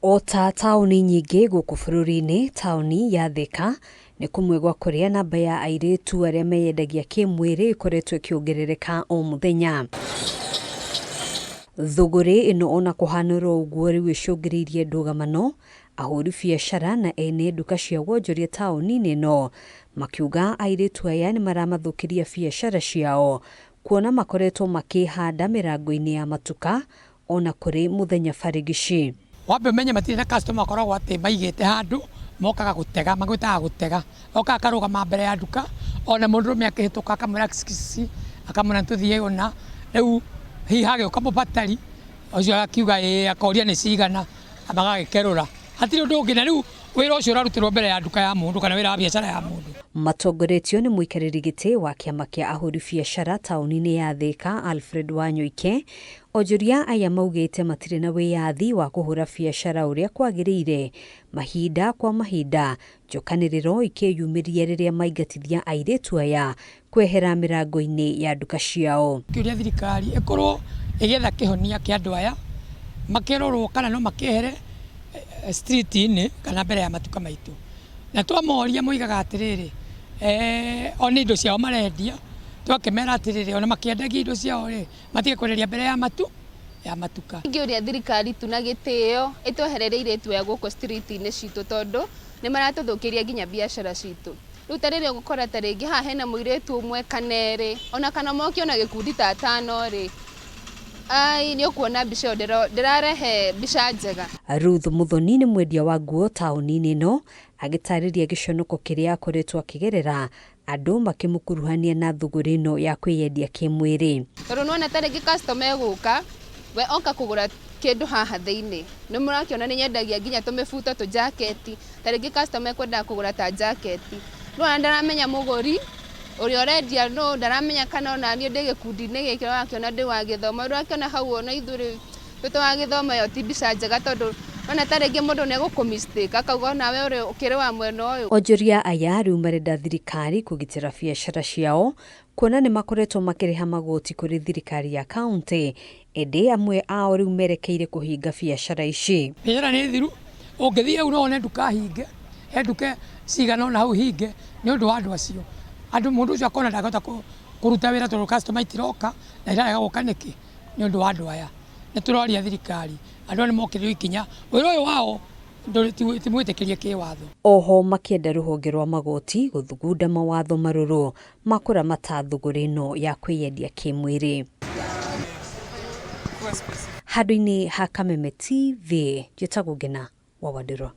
O ta taũni nyingĩ gũkũ bũrũri-inĩ, taũni ya Thika nĩ kũmwe gwa kũrĩa namba ya airĩtu arĩa meyendagia kĩmwĩrĩ ĩkoretwo ĩkĩongerereka o mũthenya. Thũgũrĩ ĩno ona kũhana oro ũguo rĩu ĩcũngĩrĩirie ndũgamano, ahũri biacara na ene nduka cia wonjoria taũni-inĩ ĩno makiuga airĩtu aya nĩ maramathũkĩria biacara ciao kuona makoretwo makĩhanda mĩrango-inĩ ya matuka ona kũrĩ mũthenya barigici. Wambe ũmenye matirĩ na customer makoragwo atĩ maigĩte handũ mokaga gũtega magwĩtaga gũtega okaga akarũgama mbere ya nduka ona mũndũrũme akĩhĩtũka akamwĩra excuse akamwĩra nĩtũthiĩ ũna rĩu hihi hagĩũka mũbatari ũcio agakiuga ĩĩ akoria nĩ cigana magagĩkerũra hatirĩ ũndũ ũngĩ na rĩu wĩra ũcio ũrarutĩrwo mbere ya nduka ya mũndũ kana wĩra wa biacara ya mũndũ. Matongoretio nĩ mũikarĩri gĩtĩ wa kĩama kĩa ahũri biacara taũni-inĩ ya Thĩka Alfred Wanyoike, Onjoria aya maugĩte matirĩ na wĩyathi wa kũhũra biacara ũrĩa kwagĩrĩire, mahinda kwa mahinda njũkanĩrĩro ikĩyumĩria rĩrĩa maingatithia airĩtu aya kwehera mĩrango-inĩ ya nduka ciao. Kĩũria thirikari ĩkorwo ĩgĩetha kĩhonia kĩa andũ aya makĩrorwo kana no makĩehere street-inĩ kana mbere ya matuka maitũ. Na twamoria moigaga atĩrĩrĩ, o nĩ indo ciao marendia, twakĩmera atĩrĩrĩ ona makĩendagia indo ciao rĩ, matige kwenderia mbere ya matu ya matuka. Ingĩũria thirikari tu na gĩtĩo ĩtwehererie airĩtu aya gũkũ street-inĩ citũ tondũ nĩ maratũthũkĩria nginya biacara citũ. Rĩu ta rĩrĩa ũgũkora ta rĩngĩ haha hena mũirĩtu ũmwe kana erĩ ona kana moke ona gĩkundi ta atano rĩ, ai nĩ ũkuona mbica ĩyo ndĩrarehe mbica njega. Ruth Muthoni nĩ mwendia wa nguo taũni-inĩ ĩno agĩtarĩria gĩconoko kĩrĩa akoretwo akĩgerera andũ makĩmũkuruhania na thũgũrĩ ĩno ya kwĩyendia kĩmwĩrĩ. Tondũ nĩwona ta rĩngĩ customer egũka, we oka kũgũra kĩndũ haha thĩinĩ, nĩ mũrakĩona nĩ nyendagia nginya tũmĩbuto tũjaketi, ta rĩngĩ customer ekwendaga kũgũra ta jaketi, nĩwona ndaramenya mũgũri ũrĩa ũrendia nũ, ndaramenya kana ona niĩ ndĩ gĩkundi-inĩ gĩkĩ ũrakĩona ndĩ wa gĩthomo, rĩu ũrakĩona hau ona ithuĩ twĩ wa gĩthomo ĩyo ti mbica njega tondũ wona ta rĩngĩ mũndũ nĩ egũkũ mistake akauga onawe ũkĩrĩ wa mwena ũyũ. Onjoria aya rĩu marenda thirikari kũgitĩra biacara ciao kuona nĩ makoretwo makĩrĩha magoti kũrĩ thirikari ya kaunti, ĩndĩ amwe ao rĩu merekeire kũhinga biacara ici. Biacara nĩ thiru, ũngĩthiĩ hau no wone nduka hinge, he nduka cigana ũna hau hinge nĩ ũndũ wa andũ acio. Andũ mũndũ ũcio akona ndangĩhota kũruta wĩra tondũ customer itiroka na irarega gũka nĩkĩ? Nĩ ũndũ wa andũ aya. Nĩ tũroria thirikari andũ aya nĩ mokĩrĩrwo ikinya, wĩra ũyũ wao ti mwĩtĩkĩrie kĩwatho. Oho makĩenda rũhonge rwa magoti gũthugunda mawatho marũrũ ma kũramata thũgũrĩ ĩno ya kwĩyendia kĩmwĩrĩ. Handũ-inĩ ha Kameme TV, njĩtagwo Ngena wa Wandirwa.